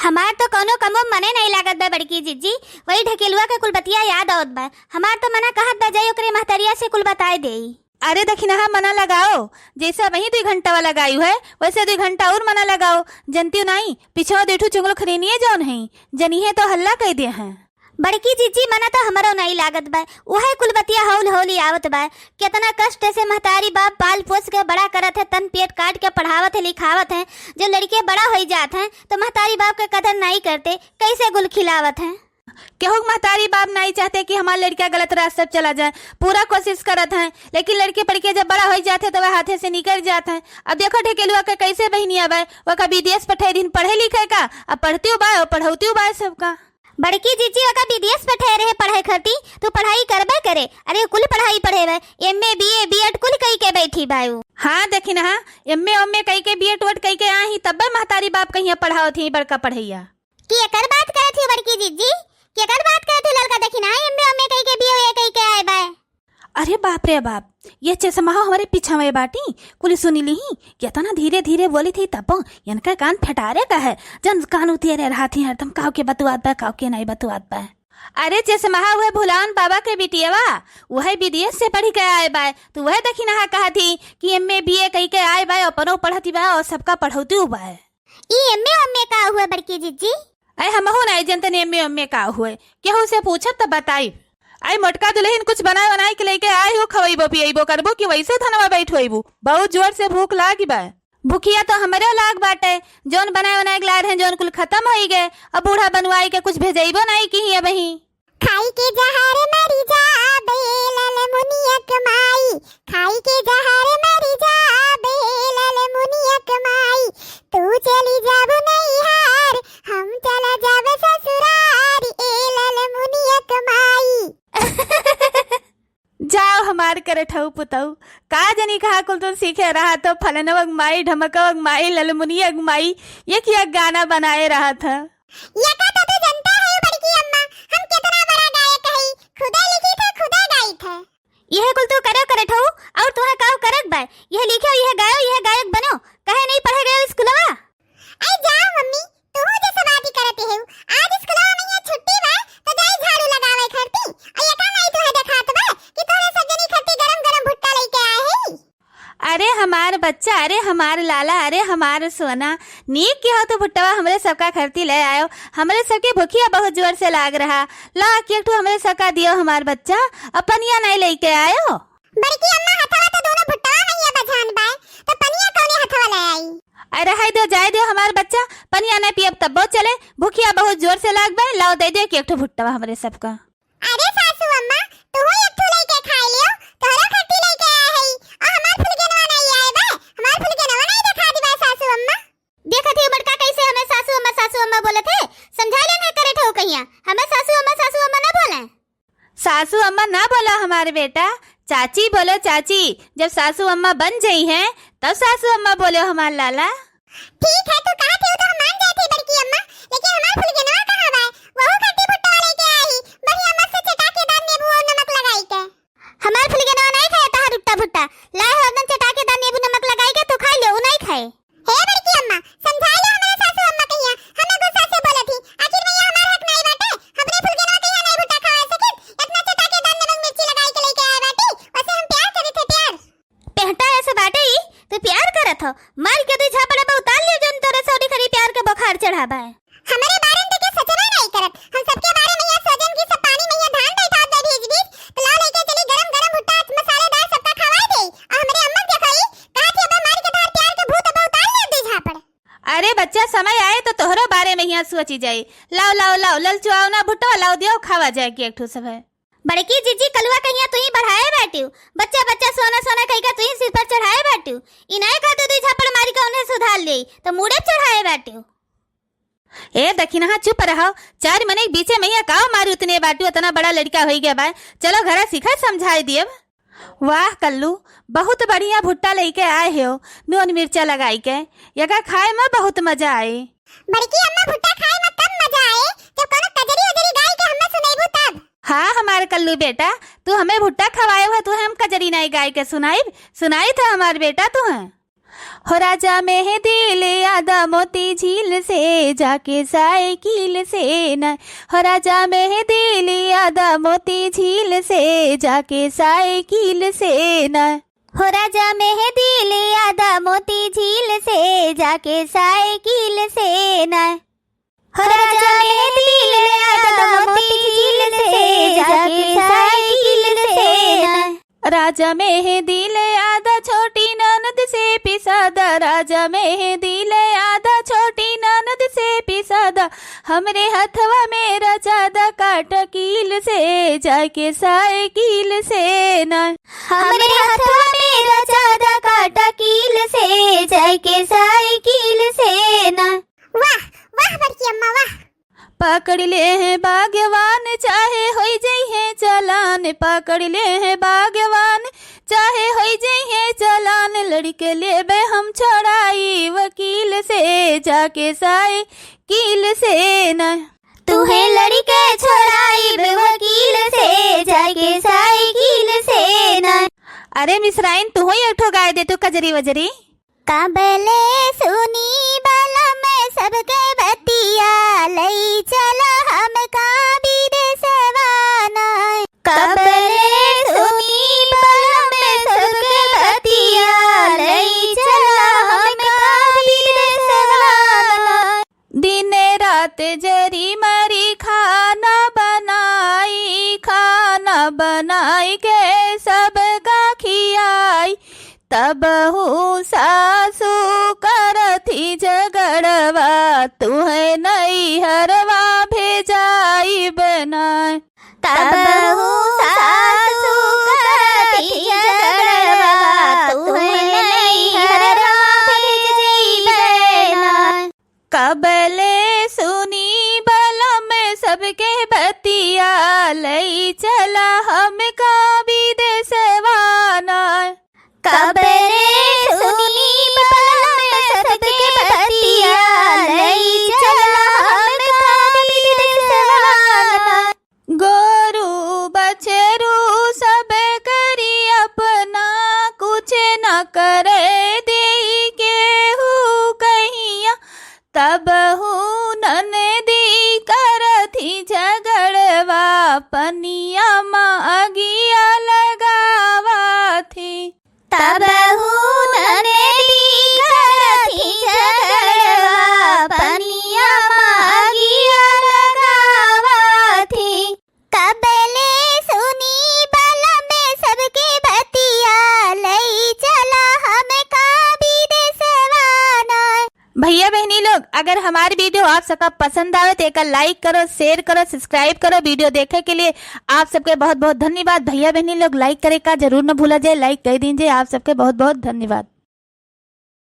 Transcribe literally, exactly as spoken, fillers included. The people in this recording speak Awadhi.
हमार तो कौनो कमो मने नहीं लागत बा बड़की जिज्जी, वही ढकेलुआ के कुल बतिया याद आवत बा। हमार तो मना कहत बा जाई ओकरे महतरिया से कुल बताए देई। अरे दखिनहा मना लगाओ, जैसे अबहीं दुई घंटा वाला लगायु है, वैसे दुई घंटा और मना लगाओ। जनतियो नाई, पिछवा दुई ठू चुंगल खरीनिए जौन है, जनिहे तो हल्ला कह दे हैं। बड़की जिज्जी, मना तो हमरो नाई लागत बा, उहे कुल बतिया हौल हौली आवत बा। केतना कष्ट से महतारी बाप पाल पोस के बड़ा करत है, तन पेट काट के पढ़ावत है, लिखावत है। जब लड़के बड़ा होई जात हैं, तो महतारी बाप के कदर नाई करते, कैसे गुल खिलावत हैं? केहू के महतारी बाप नाई चाहते कि हमार लड़का गलत रास्ते पे चला जाए, पूरा कोशिश करत हैं, लेकिन लड़के पढ़ के जब बड़ा होई जात है, तो वह हाथे से निकल जात हैं। अब देखो ढकेलुआ के कैसे बहिनिया बा, वह का विदेश पठाई दिन पढ़े लिखे का, अब पढ़ती बा और पढ़ौती बा सबका। बड़की जिज्जी, ओका विदेश पठाए रहे पढ़े खरती, तू पढ़ाई करबे करे। अरे, कुल पढ़ाई पढ़े बे, एमए, बीए, बीएड कुल कई के बैठी बायू। हाँ, देखी ना, हाँ, एमए, ओमए कई के, बीएड, वोड कई के आई, तब्बे महतारी बाप कहिया पढ़ावत ही बड़का पढ़ैया। की एकर बात करत ही बड़की जिज्जी? की एकर बात करत ही ललका? देखी ना, एमए, ओमए कई के, बीए, ए कई के आए बाय। अरे बाप रे बाप, ये चश्मा हमरे पिछवे बाटी, कुल सुनी लीही, केतना धीरे धीरे बोली थी तब, इनका कान फटारे का है, जन कान उतियरे रहा थी हरदम, काव के बतुआत बा, काव के नहीं बतुआत बा। अरे चश्मा हुए भुलावन बाबा के बिटियवा, वह विदेश से पढ़ के आए बाय, तो वह दखिनहा कहा थी कि एमए बीए कई के आए बाय, अपनो पढ़ती बा और सबका पढ़ौती बा। ई एमए ओमए का हुए बड़की जिज्जी? अरे हमहू नाई जनतन एमए ओमए का हुए, केहू से पूछब त बताई। अरे मोटका दुल्हन कुछ बनाए बनाए के लेके आए हो, खवैबो पियैबो करबो कि वैसे धनवा बैठवैबू? बहुत जोर से भूख लागी बा। भूखिया तो हमरे लाग बाटे, जौन बनाए बनाए के लाए रहे, जौन कुल खत्म होई गए। अब बूढ़ा बनवाई के कुछ भेजैबो नाई की अबही। खाई के जहर मरी जाबे ललमुनिया के माई, खाई के जहर मरी जाबे ललमुनिया के माई, तू चली जाबू नैहर, हम चला जाबे ससुरार, ए ललमुनिया के माई। जाओ हमार करठऊ पुतऊ, का जनी कहाँ कुल तुम सीखे रहा तो फलनवक माई, ढमकवक माई, ललमुनियक माई, ये किया गाना बनाए रहा था। ये का तो तू जनता है बड़की अम्मा, हम कितना बड़ा गायक है, खुदे लिखी थे, खुदे गाई थे। यह कुल तू करो करठऊ, और तुहे का करक बा? यह लिखो, यह गायो, यह गायक बनो, कहे नहीं पढ़े गयो स्कूलवा? अरे जाओ मम्मी, तू जैसे बात ही करते हो, आज स्कूलवा में ये छुट्टी बा, तो जाई झाड़ू लगावे खरती, और ये का नहीं तुहे देखात बा कि तोरे सज्जनी खरती गरम गरम भुट्टा लेके आए हैं। अरे हमार बच्चा, अरे हमार लाला, अरे हमार सोना, नीक किहो तो भुट्टवा हमरे सबका खरती ले आयो। हमरे सबके भुखिया बहुत जोर से लाग रहा। ला के एक ठो हमरे सबका दियो हमार बच्चा, अब पनिया नहीं लेके आयो। बड़की अम्मा, हथवा तो दोनों भुट्टवा में ये बझान बाय, तो पनिया कौने हथवा ले आई? अरे हाय दो, जाए दो हमार बच्चा, पनिया नहीं पियब तब्बो चले, भुखिया बहुत जोर से लाग बाय, लाओ दे दे के एक ठो भुट्टवा हमरे सबका। अरे सासू अम्मा, तुहू एक ठो लेके खाए लियो, तोहरो खरती लेके आए हई, और हमार फुलगेनवा नहीं आए बे, हमार फुलगेनवा नहीं दिखा दी बे सासू अम्मा। देखत ही बड़का कैसे हमें सासू अम्मा, सासू अम्मा बोलत है, समझा लेना करे ठो कहिया, हमें सासू अम्मा, सासू अम्मा ना बोले। सासू अम्मा ना बोलो हमारे बेटा, चाची बोलो चाची। जब सासू अम्मा बन जाई हैं, तब सासू अम्मा बोलो हमार लाला। ठीक है, तू कहा थे तो हम मान जाए थे बड़की अम्मा, लेकिन हमार फुलगेनवा कहाँ बा? वहू खट्टी भुट्टा लेके आई, बढ़िया मस्त चटाकेदार नींबू और नमक लगाई के। हमार फुलगेनवा नहीं खाए तहार रुट्टा भुट्टा, लाए हो एकदम चटाकेदार नींबू नमक लगाई के, तू खाई ले, उ नहीं खाए। हे बड़की अम्मा, समझाई लो हमारे सासू अम्मा कहिया, हमें गुस्सा से बोलत ही। आखिर में ये हमार हक नाई बाटे, हमरे फुलगेनवा कहिया नाई भुट्टा खवाए सकित, इतना चटाकेदार नमक मिर्ची लगाई के लेके आए बाटी, वैसे हम प्यार करे थे, प्यार। पेहटा ऐसे बाटे ही, तू प्यार करत हो, मार के दुई झापड़ अब उतार लियो जौन तोरे सौरी खरी प्यार के बुखार चढ़ाबा है। हमरे बारे में तो के सोचबे नाई करत, हम सबके बारे में यहाँ सोजन की सब पानी में यहाँ धान बैठा दे भीज भीज, तो ला लेके चली गरम गरम भुट्टा मसालेदार सबका खवाए दे, आ हमरे अम्मा के खाई, कहा थी अब मार के धार प्यार के भूत अब उतार लियो दुई झापड़। अरे बच्चा, समय आए तो तोहरो बारे में यहाँ सोची जाए। लाओ, लाओ, लाओ, ललचुआओ ना भुट्टवा, लाओ दियो, खावा जाए कि एक ठो सब है। बड़की जीजी, कलुआ कहिया तुही बढ़ाए बाटियो, बच्चा, बच्चा, सोना, सोना कहिका तुही सिर पर चढ़ाए बाटियो। इनाए का दो दुई झापड़ मारी का उन्हें सुधार ले, तो मूड़े चढ़ाए बाटियो। ए दखिनहा, चुप रहो, चार मने के बीचे में ये काव मारी उतने बाटियो, इतना बड़ा लड़का होई गया बा। चलो घरा सिखा समझाए दियब। वाह कल्लू, बहुत बढ़िया भुट्टा लेके आए हो, नून मिर्चा लगाई के। यका खाए में बहुत मजा आए। बड़की अम्मा, भुट्टा खाए में तब मजा आए जब कोनो कजरी उजरी गाई के हमें सुनेबू तब। हाँ हमार कल्लू बेटा, तू हमें भुट्टा खवाए हो, तू हम कजरी नहीं गाई के सुनाइब, सुनाई था हमार बेटा तू है। हो राजा मेहदी ले आदा मोती झील से, जाके साइकिल से ना। हो राजा मेहदी ले आदा मोती झील से, जाके साइकिल से ना। हो राजा मेहदी ले आदा मोती झील से, जाके साइकिल से ना। हो राजा मेहदी ले आदा मोती झील से, जाके साइकिल से ना। राजा मेहदी ले आदा छोटी ननद से पिसादा, राजा मेहदी ले आदा छोटी ननद से पिसादा, हमरे हथवा में रचादा काटा कील से, जाके साइकिल से ना। हमरे हथवा में रचादा काटा कील से, जाके साइकिल से ना। वाह, वाह बड़की अम्मा, वाह। पकड़ लेहे बागवान, चाहे होई जइहे चालान। पकड़ लेहे बागवान, चाहे होई जइहे चालान। लड़िके लेबे हम छोड़ाई वकील से, जाके साइकिल से ना। तुहे लड़िके छोड़ाई वकील से, जाके साइकिल से ना। अरे मिसराइन, तुहू एक ठो गाय दे तू कजरी वजरी। कबले सुनी बलम सबके बतिया, लई चला हमका बिदेसवा ना। कबले सुनी बलम सबके बतिया, लई चला हमका बिदेसवा ना। दिन रात जरी मरी खाना बनाई, खाना बनाई के सबका खियाई। तबहू सासू करथी झगड़वा, तुहे नैहरवा भेजाइब ना। तबहू सासू करथी झगड़वा, तुहे नैहरवा भेजाइब ना। कबले सुनी बलम सबके बतिया, लई चला हमका बिदेसवा ना। कबले सुनी बलम सबके बतिया, लई चला हमका बिदेसवा ना। गोरू बछरू सब करी अपना, कुछ न करे देई केहू कहिया। तबहू ननदी करथी झगड़वा, पनिया मा अगिया लगावथी। तबहू ननदी करथी झगड़वा, पनिया मा अगिया लगावथी। कबले सुनी बलम सबके बतिया, लई चला हमका बिदेसवा ना। भैया बहनी लोग, अगर हमार video आप सबका पसंद आवे तो एकर like करो, share करो, subscribe करो। Video देखे के लिए आप सबके बहुत बहुत धन्यवाद। भैया बहनी लोग, like करे का जरूर न भूला जाए, like कर दीजिए। आप सबके बहुत बहुत धन्यवाद।